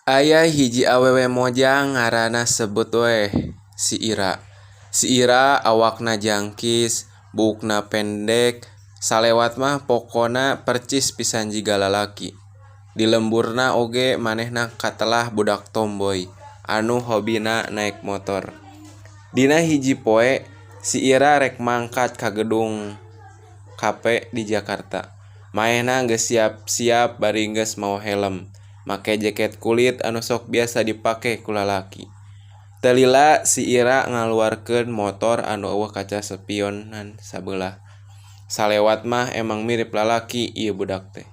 Aya hiji awewe mojang ngaranna sebut weh si Ira. Si Ira awakna jangkis, buukna pendek, salewat mah pokona percis pisan jiga lalaki. Di lemburna oge manehna katelah budak tomboy anu hobina naek motor. Dina hiji poe si Ira rek mangkat ka gedung Kape di Jakarta. Manehna geus siap-siap bari geus mawa helm, make jaket kulit anu sok biasa dipake ku lalaki. Teu lila si Ira ngaluarkeun motor anu euweuh kaca spionan sabelah. Salewat mah emang mirip lalaki ieu budak teh.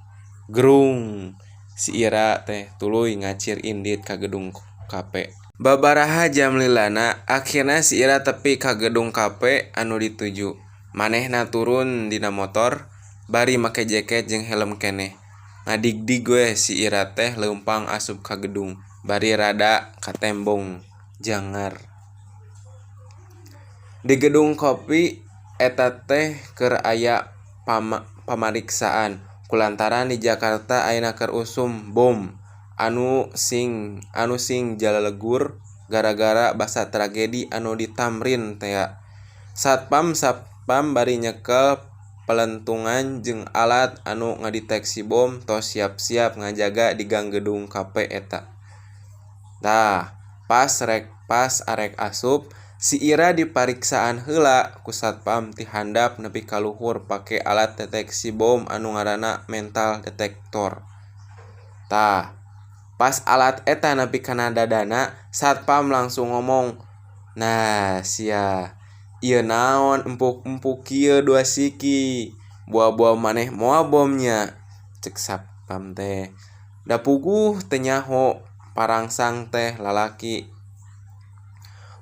Gerung si Ira teh tuluy ngacir indit ka gedung Kape. Babaraha jam lilana akhirna si Ira tepi ka gedung Kape anu dituju. Manehna turun dina motor bari make jaket jeung helm keneh. Ngadigdig we si Ira teh leumpang asup ka gedung bari rada katembong jangar. Di gedung kopi eta teh keur aya pamariksaan kulantaran di Jakarta ayeuna keur usum bom anu sing jalelegur gara-gara basa tragedi anu di Thamrin tea. Satpam bari nyekel pelentungan jeung alat anu ngadeteksi bom tos siap-siap ngajaga di gang gedung Kape eta. Tah, pas arek asup, si Ira dipariksaan heula ku satpam ti handap nepi ka luhur pake alat deteksi bom anu ngaranna metal detektor. Tah, pas alat eta nepi kana dadana, satpam langsung ngomong, "Nah, sia, ieu naon empuk-empuk kieu dua siki, buah-buah maneh moal bomnya," cek satpam teh. Da puguh teu nyaho parangsang teh lalaki.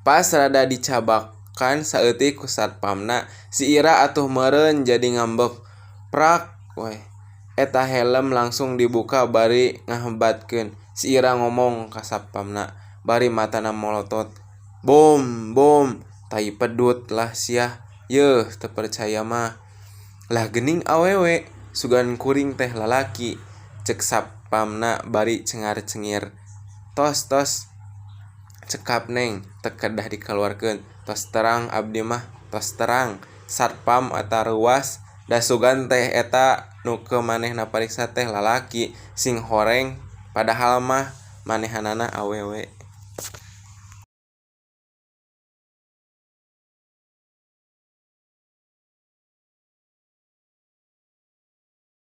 Pas rada dicabakan saeutik ku satpamna, si Ira atuh meureun jadi ngambek. Prak we eta helm langsung dibuka bari ngahebatkeun. Si Ira ngomong ka satpamna bari matana molotot, "Bom, bom, tai pedut lah sia, yeuh teu percaya mah." "Lah geuning awewe, sugan kuring teh lalaki," cek satpamna bari cengar-cengir. "Tos tos cekap neng, teu kedah dikaluarkeun, tos terang abdi mah, tos terang." Satpam eta reuwas, da sugan teh eta nu keur manehna pariksa teh lalaki sing horeng padahal mah manehanana awewe.